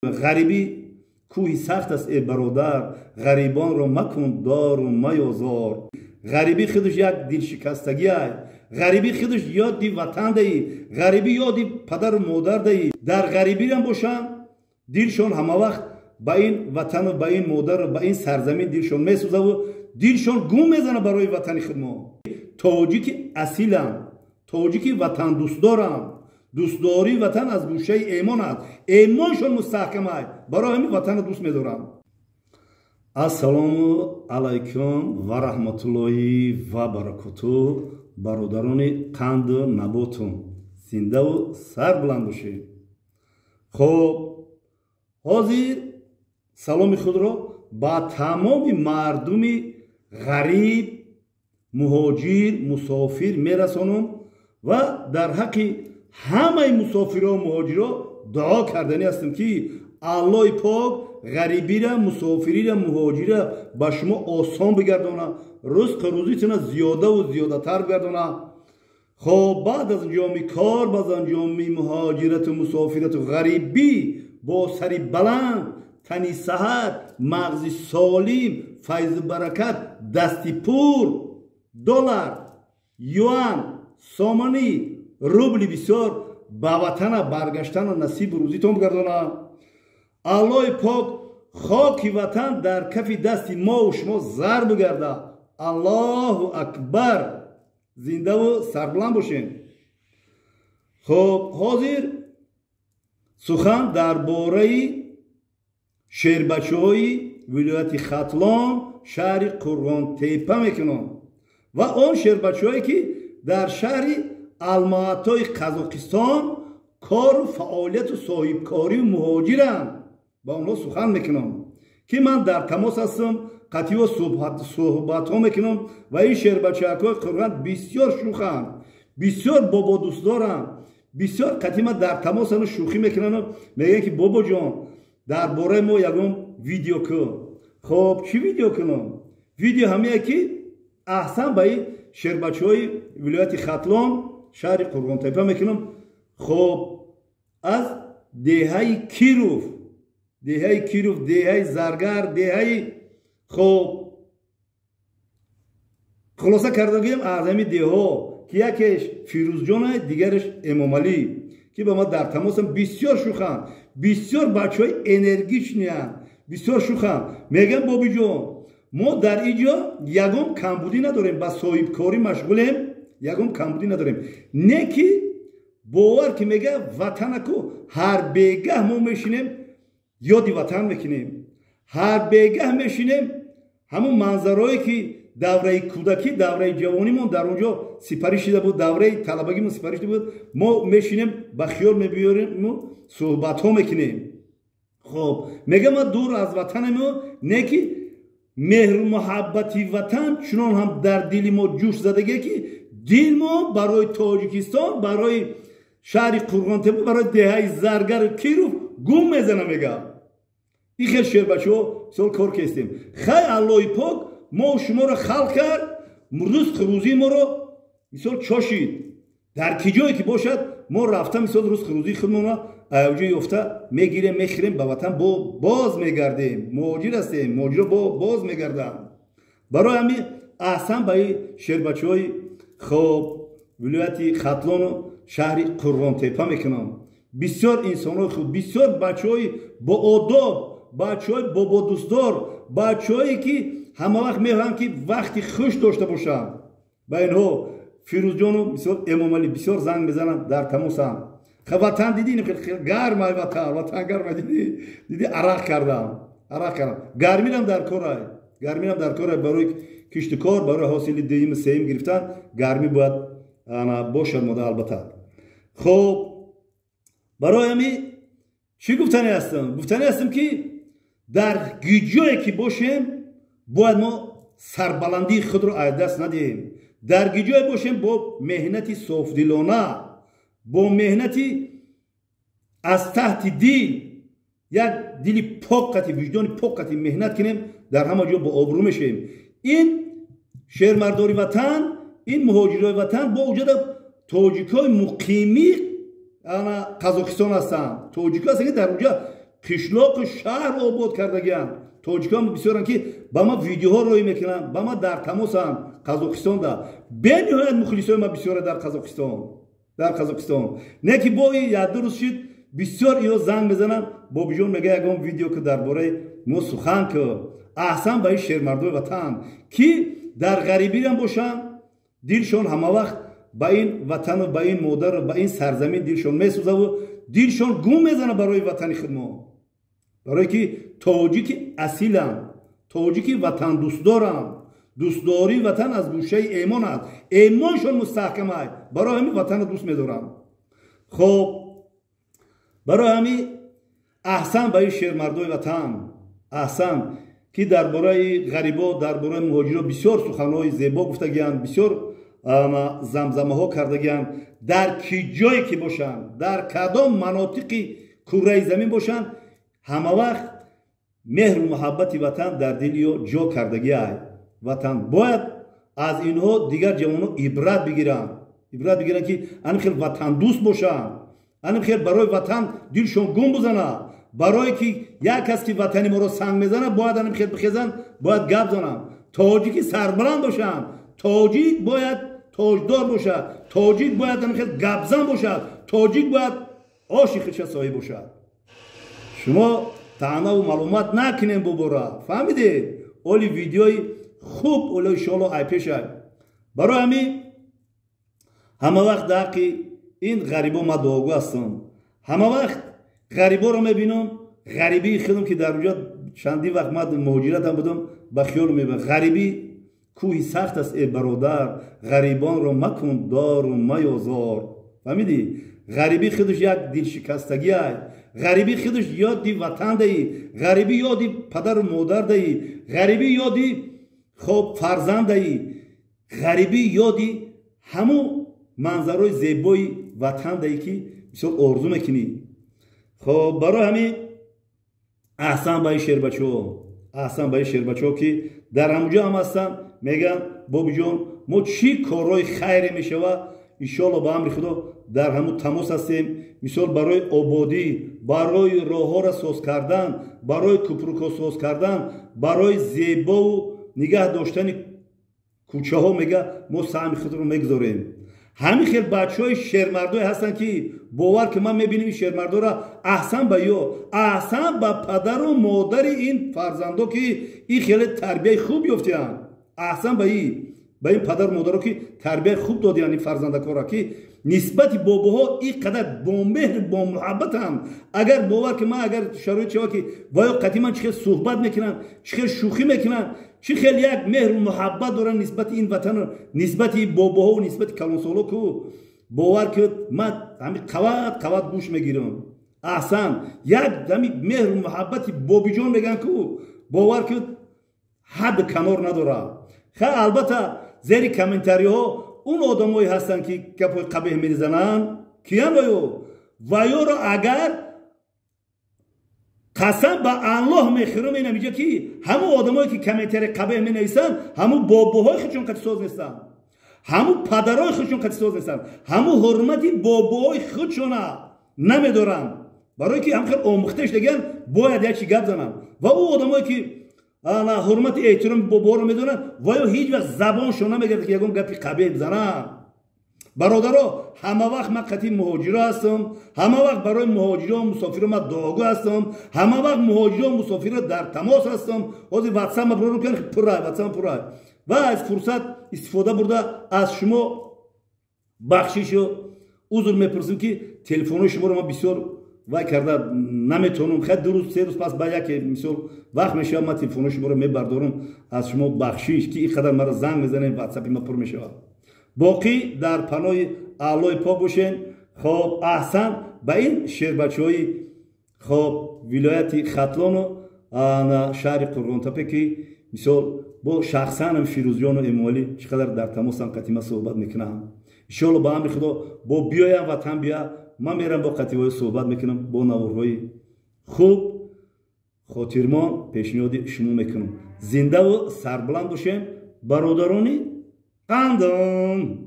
Ғарибӣ кӯҳи сахт аст, э бародар, ғарибонро макун дору маёзор. Ғарибӣ худаш як дилшикастагиай, ғарибӣ худаш ёди ватан даӣ, ғарибӣ ёди падару модар даӣ. Дар ғарибиам бошанд, дилшон ҳамавақт ба ин ватану ба ин модару ба ин сарзамин дилшон месӯзаву дилшон гум мезанад барои ватани худмо. Тоҷики асилам, тоҷики ватандӯстдорам. Дӯстдории ватан аз гӯшаи эмон аст, эмоншон мустаҳкам ай, барои ҳамин ватанро дӯст медорам. Ассалому алайкум ва раҳматуллоҳи ва баракоту, бародарони қанду наботум, зиндаву сарбуланд бошед. Хоб, ҳозир саломи худро ба тамоми мардуми ғариб, муҳоҷир, мусофир мерасонам ва дар ҳаққи ҳамаи мусофиро, муҳоҷиро дуо карданӣ ҳастем, ки Аллоҳи пок ғарибира, мусофирира, муҳоҷира ба шумо осон бигардона, ризқу рӯзитона зиёдаву зиёдатар бигардона. Хоб, баъд аз анҷоми кор, баъд аз анҷоми муҳоҷирату мусофирату ғарибӣ бо сари баланд, тани саҳат, мағзи солим, файзу баракат, дасти пур, доллар, юан, сомонӣ, рубли бисёр ба ватана баргаштану насибу рӯзитон бигардона. Аллоҳи пок хоки ватан дар кафи дасти мову шумо зар бигарда. Аллоҳу акбар! Зиндаву сарбуланд бошем. Хоб, ҳозир сухан дар бораи шербачаҳои вилояти Хатлон, шаҳри Қурғонтепа мекунам ва он шербачаҳое, ки дар шаҳри Алмаатои Қазоқистон кору фаъолияту соҳибкорию муҳоҷиранд, ба онҳо сухан мекунам, ки ман дар тамос ҳастам, қатъио суҳбатҳо мекунам ва ин шербачаҳакҳои Қурғон бисёр шӯханд, бисёр бободӯстдоранд, бисёр қатъи ман дар тамосану шӯхӣ мекунанд, мегӯянд, ки бобоҷон, дар бораи мо ягон видео кун. Хоб, чӣ видео кунам? Видео ҳамее, ки аҳсан ба ин шербачаҳои вилояти Хатлон, шаҳри Қурғонтепа мекунам. Хоб, аз деҳаи Киров, деҳаи Киров, деҳаи Заргар, деҳаи, хоб, хулоса карда гӯем, аз ҳамин деҳҳо, ки якеш Фирӯзҷона, дигараш Эмомалӣ, ки ба ма дар тамосам, бисёр шӯханд, бисёр бачаҳои энергичный анд, бисёр шӯханд. Мегӯям: бобиҷон, мо дар ин ҷо ягон камбудӣ надорем, ба соҳибкорӣ машғулем, ягон камбудӣ надорем, не ки бовар ки мега ватанаку ҳар бегаҳ мо мешинем, ёди ватан мекунем, ҳар бегаҳ мешинем, ҳамун манзарое, ки давраи кӯдакӣ, давраи ҷавонимон дар он ҷо сипарӣ шида буд, давраи талабагимон сипарӣ шида буд, мо мешинем, ба хиёл мебиёриму суҳбатҳо мекунем. Хоб, мега ма дур аз ватанемо, не ки меҳру муҳаббати ватан чунон ҳам дар дили мо ҷӯш задагие, ки дил мо барои Тоҷикистон, барои шаҳри Қурғонтепа, барои деҳаи Заргару Киров гум мезана. Мега, ин хел шербачаҳо мисол кор кестем. Хай, Аллоҳи пок мо шуморо халқ кард, ризқу рӯзии моро мисол чошид. Дар ки ҷое ки бошад, мо рафта мисол ризқу рӯзии худмонро авҷо ёфта мегирем, мехӯрем, ба ватан боз мегардем. Муҳоҷир ҳастем, муҳоҷиро боз мегардам. Барои ҳамин аҳсан ба ин шербачаҳои, хоб, вилояти Хатлону шаҳри Қурғонтепа мекунам. Бисёр инсонҳои хуб, бисёр бачаҳои боодоб, бачаҳои бободӯстдор, бачаҳое, ки ҳама вақт мехоҳанд, ки вақти хуш дошта бошанд. Ба инҳо, Фирӯзҷону мисол Эмомалӣ, бисёр занг мезананд, дар тамосам. Ватан дидӣ, гармай ватан, ватан гармай, дидӣ, дидӣ, арақ кардам, арақ кардам. Гармирам дар корай, гармирам дар корай, барои кишту кор, барои ҳосили дуюму сеюм гирифтан гармӣ бояд бошад мода, албатта. Хоб, барои ҳамин чӣ гуфтанӣ ҳастам? Гуфтанӣ ҳастам, ки дар гиҷое ки бошем, бояд мо сарбаландии худро аз даст надиҳем. Дар гиҷое бошем, бо меҳнати софдилона, бо меҳнати аз таҳти дил, як дили поқати, виҷдони поқати меҳнат кунем, дар ҳама ҷо бо обрӯ мешавем. Ин шермардори ватан, ин муҳоҷирои ватан бо уҷода тоҷикҳои муқимӣ Қазоқистон ҳастанд, тоҷикҳо ҳастанд, ки дар уҷа Қишлоқу шаҳр обод кардагианд. Тоҷикон бисёранд, ки ба ма видеоҳо роҳӣ мекунанд, ба ма дар тамосанд. Қазоқистонда бениҳоят мухлисои ма бисёра дар Қазоқистон, дар Қазоқистон. Не ки бо як-ду рӯз шид, бисёр иё занг мезананд: «Бобиҷон», мега, «ягон видео ки дар бораи мо сухан ку». Аҳсан ба ин шермардои ватан, ки дар ғарибиам бошанд, дилшон ҳамавақт ба ин ватану ба ин модару ба ин сарзамин дилшон месӯзаву дилшон гум мезана барои ватани худмо, барое ки тоҷики асиланд, тоҷики ватандӯстдоранд. Дӯстдории ватан аз гӯшаи эмон аст, эмоншон мустаҳкам аст, барои ҳамин ватанро дӯст медоранд. Хоб, барои ҳамин аҳсан ба ин шермардои ватан, аҳсан, ки дар бораи ғарибо, дар бораи муҳоҷиро бисёр суханҳои зебо гуфтагианд, бисёр замзамаҳо кардагианд. Дар ки ҷое ки бошанд, дар кадом манотиқи курраи замин бошанд, ҳама вақт меҳру муҳаббати ватан дар дили ё ҷо кардагиай. Ватан бояд аз инҳо дигар ҷавонҳо ибрат бигиранд, ибрат бигиранд, ки аним хел ватандӯст бошанд, аним хел барои ватан дилшон гум бизанад. Барое ки як кас ки ватани моро санг мезанад, бояд аним хел бихезанд, бояд гап зананд, тоҷики сарбаланд бошанд. Тоҷик бояд тоҷдор бошад, тоҷик бояд аним хел гапзан бошад, тоҷик бояд оши худша соҳиб бошад. Шумо таънаву маълумат накунем бубора, фаҳмидед? Оли видеои хуб оло иншоалло айпешай. Барои ҳамин ҳама вақт дар ҳаққи ин ғарибо ман дуогӯ ҳастам. Ҳама вақт ғариборо мебинам, ғарибии худам, ки дар онҷо чандин вақт ман муҳоҷиратам будам, ба хиёл мебарам. Ғарибӣ кӯҳи сахт аст, э бародар, ғарибонро макун дору маёзор. Фаҳмидӣ? Ғарибӣ худаш як дилшикастагиай, ғарибӣ худаш ёди ватан даӣ, ғарибӣ ёди падару модар даӣ, ғарибӣ ёди хоб фарзанд даӣ, ғарибӣ ёди ҳамун манзарои зебои ватан даӣ, ки бисёр орзу мекунӣ. Хоб, барои ҳамин аҳсан ба ин шербачаҳо, аҳсан ба ин шербачаҳо, ки дар ҳамуҷо ҳам ҳастанд, мегӯянд: «Бобиҷон, мо чӣ корҳои хайре мешавад, иншоалло ба амри Худо дар ҳамун тамос ҳастем». Мисол, барои ободӣ, барои роҳҳоро соз кардан, барои купрукҳо соз кардан, барои зебову нигаҳ доштани кӯчаҳо, мега, мо саҳми худро мегузорем. Ҳамин хел бачаҳои шермардое ҳастанд, ки бовар ки ман мебинем ин шермардоро. Аҳсан ба ё, аҳсан ба падару модари ин фарзандо, ки ин хеле тарбияи хуб ёфтианд. Аҳсан ба ин падару модаро, ки тарбияи хуб додианд ин фарзандакора, ки нисбати бобоҳо ин қадар бомеҳр, бомуҳаббатанд. Агар бовар ки ман, агар шароит шавад, ки ваё қатъи ман чӣ хел суҳбат мекунанд, чӣ хел шӯхӣ мекунанд, чӣ хел як меҳру муҳаббат доранд нисбати ин ватану нисбати бобоҳову нисбати калонсоло ку, бовар ки ман ҳами қават қават гӯш мегирам. Аҳсан, як ҳами меҳру муҳаббати бобиҷон мегӯянд ку, бовар ки ҳадд канор надорад. Ха, албатта, зери комментариҳо он одамое ҳастанд, ки гапҳои қабеҳ мезананд. Киян ваё? Ваёро агар қасам ба Аллоҳ мехӯрам, инам иҷа, ки ҳамун одамое ки комментарии қабеҳ менависанд, ҳамун бобоҳои худшон қати соз нестанд, ҳамун падарои худшон қати соз нестанд, ҳамун ҳурмати бобоҳои худшона намедоранд, барое ки ҳам хел омӯхта шудагианд, бояд як чи гап зананд. Ва ӯ одамое ки ҳурмати эҳтироми бобоҳоро медонанд, ва ё ҳеҷ вақт забоншон намегардад, ки ягон гапи қабеҳ бизананд. Бародаро, ҳама вақт ман қатъи муҳоҷиро ҳастам, ҳама вақт барои муҳоҷиро, мусофиро ман дуогӯ ҳастам, ҳама вақт муҳоҷиро, мусофиро дар тамос ҳастам. Ҳозир ватсапма бурорам, пурра ватсапма пурра. Ва аз фурсат истифода бурда аз шумо бахшишу узр мепурсем, ки телефонҳои шуморо ман бисёр вай карда наметавонам. Хай, 2 рӯз, 3 рӯз пас ба яке мисол вақт мешавад, ман телефонҳои шуморо мебардорам. Аз шумо бахшиш, ки ин қадар маро занг мезанем, ватсапи ма пур мешавад. Боқӣ дар паноҳи Аллоҳи пок бошен. Хоб, аҳсан ба ин шербачаҳои хоб вилояти Хатлону шаҳри Қурғонтапе, ки мисол бо шахсан Фирӯзҷону Эмомалӣ чӣ қадар дар тамосан, қатима суҳбат мекунам. Иншоалло ба амри Худо бо биёям, ватан бия, ман мерам, бо қативҳои суҳбат мекунам, бо наворҳои хуб хотирмон пешниҳоди шумо мекунам. Зиндаву сарбаланд бошем, бародарони қандам.